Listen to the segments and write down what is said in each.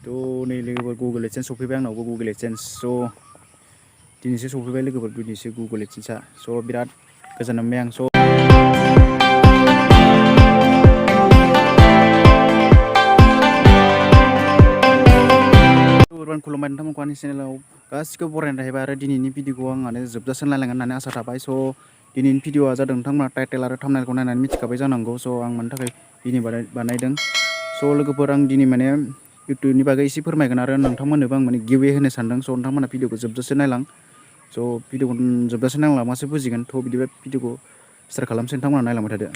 थ' नै लोगोफोर गुगोल एडसेन्स सफैबाय आंनावबो गुगोल एडसेन्स स' दिनैसो सफैबाय लोगोफोर दिनैसो गुगोल एडसेन्सआ स' बिराद गोजोननाय मोनबाय आं स' खुलुमबाय नोंथांमोनखौ आंनि चेनेलाव गासिखौबो बरायनाय थाहैबाय आरो दिनैनि भिडिअखौ आं माने जोबजासिम नायलांगोन होननानै आसा थाबाय स' दिनैनि भिडिअआ जादों नोंथांमोना टाइटेल आरो थाम्बनेलखौ नायनानै मिथिखाबाय जानांगौ स' आं मानि थाखाय दिनै बानायदों स' लोगोफोर आं दिनै माने इउटुबनि बागै एसे फोरमायगोन आरो नोंथांमोननोबो आं माने गिवे होनो सानदों स' नोंथांमोना भिडिअखौ जोबजासे नायलां स' भिडिअखौ जोबजासे नायलांबासो बुजिगोन थ' बिदिबा भिडिअखौ स्टार्ट खालामसै नोंथांमोना नायलांबाय थादो।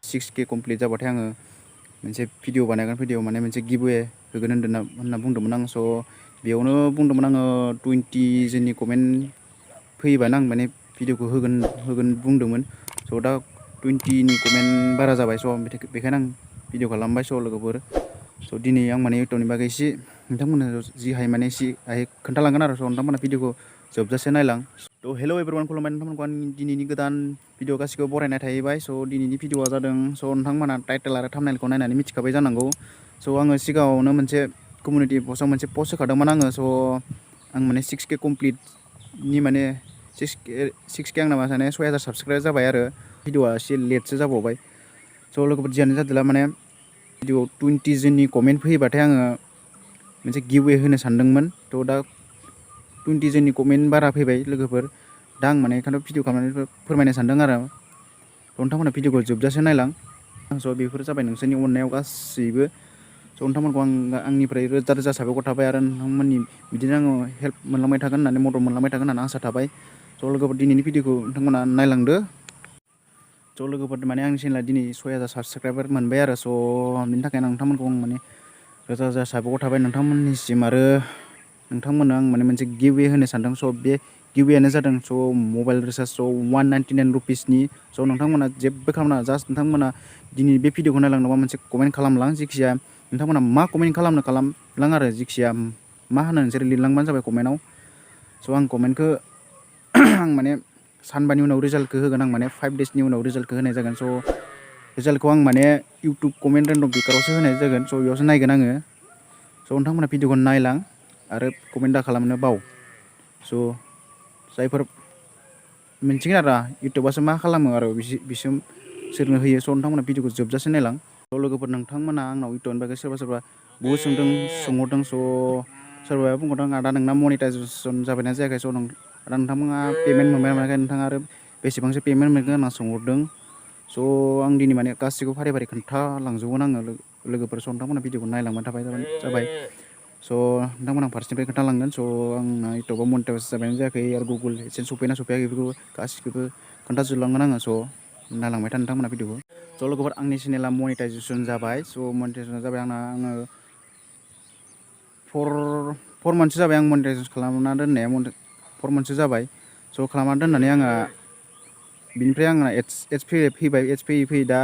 6K कमप्लिट जाबाथाय आङो मोनसे भिडिअ बानायगोन भिडिअ माने मोनसे गिभवे होगोन होनना बुंदोंमोन आं स' बेयावनो बुंदोंमोन आङो 20 जोननि कमेन्ट फैयोबानो आं माने भिडिअखौ होगोन बुंदोंमोन स' दा 20नि कमेन्ट बारा जाबाय स' बेखायनो आं भिडिअ खालामबाय स' लोगोफोर स' दिनै आं माने इउटुबनि बागै एसे नोंथांमोननो जि हायो माने एसे खोन्थालांगोन आरो स' नोंथांमोना भिडिअखौ जोबजासे नायलां थ' हेल' एभ्रिवान खुलुमबाय नोंथांमोनखौ आं दिनैनि गोदान भिडिअ गासिखौबो बरायनाय थाहैबाय स' दिनैनि भिडिअआ जादों स' नोंथांमोना टाइटेल आरो थाम्बनेलखौ नायनानै मिथिखाबाय जानांगौ स' आङो सिगाङावनो मोनसे कमिउनिटि पस्टआव मोनसे पस्ट होखादोंमोन आङो स' आं माने 6K कमप्लिटनि माने 6K आंना माने 6000 साबसक्राइबार जाबाय आरो भिडिअआ एसे लेटसो जाबावबाय स' लोगोफोर जियानो जादोंला माने भिडिअआव 20 जोननि कमेन्ट फैयोबाथाय आङो मोनसे गिभवे होनो सानदोंमोन थ' दा 20 जोननि कमेन्ट बारा फैबाय लोगोफोर दा आं माने ओंखायनोथ' भिडिअ खालामनानै फोरमायनो सानदों आरो नोंथांमोना भिडिअखौ जोबजासे नायलां स' बेफोर जाबाय नोंसोरनि अननायाव गासैबो स' नोंथांमोनखौ आंनिफ्राय रोजा रोजा साबायखर थाबाय आरो नोंथांमोननि बिदिनो आङो हेल्प मोनलांबाय थागोन होननानै मदद मोनलांबाय थागोन होननानै आसा थाबाय स' लोगोफोर दिनैनि भिडिअखौ नोंथांमोना नायलांदो स' लोगोफोर माने आंनि चेनेला दिनै 6000 साबसक्राइबार मोनबाय आरो स' बिनि थाखायनो नोंथांमोनखौ आं माने रोजा रोजा साबायखर थाबाय नोंथांमोननिसिम आरो नोंथांमोननो आं माने मोनसे गिभवे होनो सानदों स' बे गिभवेआनो जादों स' मबाइल रिसार्ज स' 199 रुपिसनि स' नोंथांमोना जेबो खालामनाङा जास्ट नोंथांमोना दिनै बे भिडिअखौ नायलांनोबा मोनसे कमेन्ट खालामलां जेखिजाया नोंथांमोना मा कमेन्ट खालामलां आरो जेखिजाया मा होनो नोंसोर लिरलांबानो जाबाय कमेन्टआव स' आं कमेन्टखौ आं माने सानबानि उनाव रिजाल्टखौ होगोन आं माने 5 डेसनि उनाव रिजाल्टखौ होनाय जागोन स' रिजाल्टखौ आं माने इउटुब कमेन्ट रेन्डम पिकारावसो होनाय जागोन स' बेयावसो नायगोन आङो स' नोंथांमोना भिडिअखौ नायलां आरो कमेन्ट दा खालामनो बाव स' जायफोर मिन्थिगोन आरो इउटुबासो मा खालामो आरो बिसोरनो होयो स' नोंथांमोना भिडिअखौ जोबजासे नायलां स' लोगोफोर नोंथांमोना आंनाव इउटुबनि बागै सोरबा बहुद सोंहरदों स' सोरबाया बुंहरदों आदा नोंना मनिटाइजेसन जाबायना जायाखै स' आदा नोंथांमोना पेमेन्ट मोनबाय ना मोनाखै नोंथाङा आरो बेसेबांसो पेमेन्ट मोनगोन होनना सोंहरदों स' आं दिनै माने गासिखौबो फारि फारि खोन्थालांजोबगोन आङो लोगोफोर स' नोंथांमोना भिडिअखौ नायलांबाय जाबाय स' नोंथांमोना फारसेनिफ्राय खोन्थालांगोन स' आंना इउटुबाव मनिटाइज जाबायना जायाखै आरो गुगोल एडसेन्स सफैना सफैयाखै बेफोरखौ गासिखौबो खोन्थाजोबलांगोन आङो स' नायलांबाय था नोंथांमोना भिडिअखौ स' लोगोफोर आंनि चेनेला मनिटाइजेसन जाबाय स' मनिटाइजेसन जाबाय आङो 4 मान्थसो जाबाय आं मनिटाइजेसन खालामना दोननाया 4 मान्थसो जाबाय स' खालामना दोननानै आंहा बिनिफ्राय आंना एड्स फैयै दा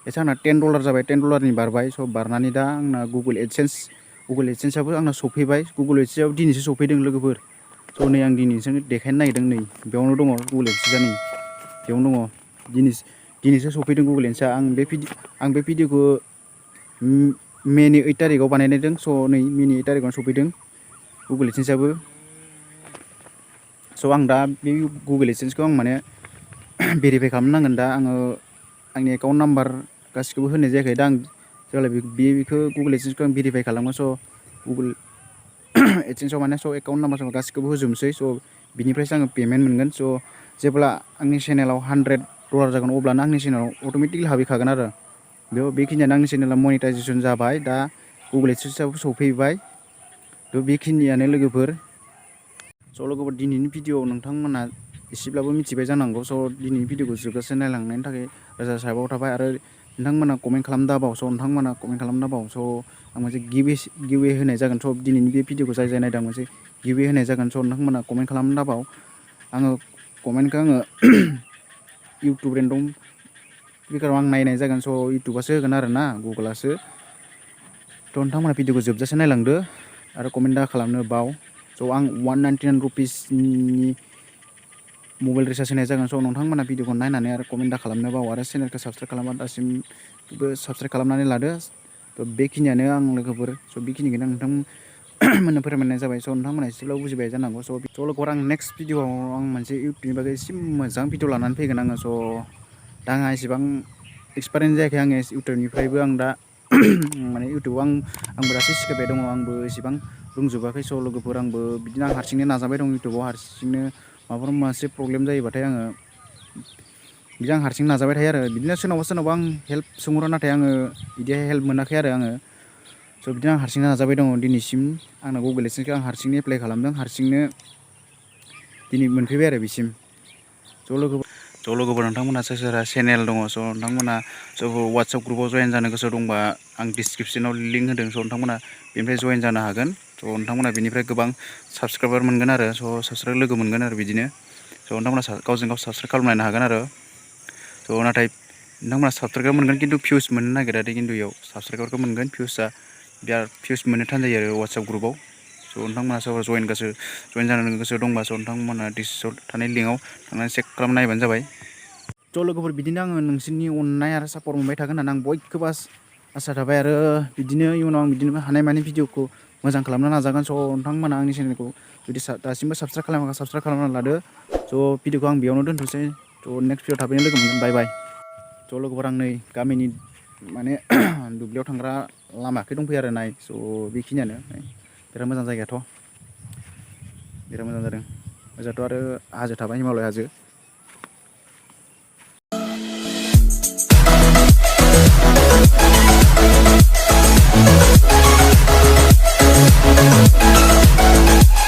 एसे आंना $10 जाबाय $10 बारबाय स' बारनानै दा आंना गुगोल एडसेन्सआबो आंना सफैबाय गुगोल एडसेन्सआबो दिनैसो सफैदों लोगोफोर स' नै आं दिनैसो देखायनो नागिरदों नै बेयावनो दङ गुगोल एडसेन्सआ नै बेयावनो दङ दिनैसो सफैदों गुगोल एडसेन्सआ आं बे भिडिअखौ मेनि 8 तारिखआव बानायदों स' नै मेनि 8 तारिखआवनो सफैदों गुगोल एडसेन्सआबो स' आं दा बे गुगोल एडसेन्सखौ आं माने भेरिफाइ खालामनांगोन दा आङो आंनि एकाउन्ट नाम्बार गासिखौबो होनाय जायाखै दा आं जेब्ला बेखौ गुगोल एडसेन्सखौ आं भेरिफाइ खालामो स' गुगोल एडसेन्सआव माने स' एकाउन्ट नाम्बार गासिखौबो होजोबनोसै स' बिनिफ्रायसो आङो पेमेन्ट मोनगोन स' जेब्ला आंनि चेनेलाव $100 जागोन अब्लानो आंनि चेनेलाव अट'मेटिकलि हाबहैखागोन आरो बेखिनियानो आंनि चेनेला मनिटाइजेसन जाबाय दा गुगोल एडसेन्सआबो सफैबाय थ' बेखिनियानो लोगोफोर स' लोगोफोर दिनैनि भिडिअ'आव नोंथांमोना एसेब्लाबो मिथिबाय जानांगौ स' दिनैनि भिडिअखौ जोबजासे नायलांनायनि थाखाय रोजा साबायखर थाबाय आरो नोंथांमोना कमेन्ट खालामनो दाबाव स' आं मोनसे गिभवे होनाय जागोन स' दिनैनि बे भिडिअखौ जाय नायदों मोनसे गिभवे होनाय जागोन स' नोंथांमोना कमेन्ट खालामनो दाबाव आङो कमेन्टखौ इउटुब रेन्डम पिकाराव आं नायनाय जागोन स' इउटुबासो होगोन आरो ना गुगोलासो थ' नोंथांमोना भिडिअखौ जोबजासे नायलांदो आरो कमेन्ट दा खालामनो बाव स' आं 199 रुपिसनि मबाइल रिसार्ज होनाय जागोन। स' नोंथांमोना भिडिअखौ नायनानै आरो कमेन्ट दा खालामनो बाव आरो चेनेलखौ साबस्क्राइब खालामबा दासिमबो साबस्क्राइब खालामनानै लादो। थ' बेखिनियानो आं लोगोफोर। स' बेखिनिखौनो नोंथां मोननो फोरमायनाय जाबाय। स' नोंथांमोना एसेब्लाबो बुजिबाय जानांगौ। स' लोगोफोर आं नेक्स्ट भिडिअआव आं मोनसे इउटुबनि बागै एसे मोजां भिडिअ लानानै फैगोन आङो। स' दा आंहा एसेबां एक्सपिरियेन्स जायाखै आङो इउटुबनिफ्रायबो आं दा माने इउटुबाव आंबो दासो सिखायबाय दङ। आंबो एसेबां रोंजोबाखै। स' लोगोफोर आंबो बिदिनो आं हारसिंनो नाजाबाय दं इउटुबाव हारसिंनो माबा मोनसे प्रब्लेम जायोबाथाय आङो बिदि आं हारसिं नाजाबाय थायो आरो बिदिनो सोरनावबा आं हेल्प सोंहरो नाथाय आङो बिदि हेल्प मोनाखै आरो आङो। स' बिदिनो आं हारसिंनो नाजाबाय दङ दिनैसिम आंना गुगोल एडसेन्सखौ आं हारसिंनो एप्लाइ खालामदों हारसिंनो दिनै मोनफैबाय आरो बिसिम। स' लोगोफोर नोंथांमोनहा सोर सोरहा चेनेल दङ स' नोंथांमोना वाट्सएप ग्रुपआव जयेन जानो गोसो दंबा आं डिसक्रिपसनाव लिंक होदों। स' नोंथांमोना बेनिफ्राय जयेन जानो हागोन। स' नोंथांमोना बेनिफ्राय गोबां साबसक्राइबार मोनगोन आरो स' साबसक्राइबार लोगो मोनगोन आरो बिदिनो। स' नोंथांमोना गावजों गाव साबसक्राइब खालामलायनो हागोन आरो। स' नाथाय नोंथांमोना साबसक्राइबार मोनगोन खिन्थु भिउस मोननो नागिरा दे खिन्थु इयाव साबसक्राइबारखौ मोनगोन भिउसआ बिराद भिउस मोननो थान जायो आरो वाट्सएप ग्रुपआव। स' नोंथांमोना सोरबा जयेन जानो गोसो दंबा स' नोंथांमोना डिसक्रिपसनाव थानाय लिंकआव थांनानै चेक खालामना नायबानो जाबाय। स' लोगोफोर बिदिनो आङो नोंसोरनि अननाय आरो सापर्ट मोनबाय थागोन होननानै आं बयखौबो आसा थाबाय आरो बिदिनो इयुनाव आं बिदिनो हानायमानि भिडिअखौ मोजां खालामनो नाजागोन। स' नोंथांमोना आंनि चेनेलखौ जुदि दासिमबो साबसक्राइब खालामाखै साबसक्राइब खालामनानै लादो। स' भिडिअखौ आं बेयावनो दोनथ'सै। स' नेक्स्ट भिडिअ थाबैनो लोगो मोनगोन। बाय बाय। स' लोगोफोर आं नै गामिनि माने दुब्लियाव थांग्रा लामाखै दंफैयो आरो नाय। स' बेखिनियानो बिराद मोजां जायगायाथ' बिराद मोजां जादों। ओजाथ' आरो हाजो थाबाय हिमालय हाजो।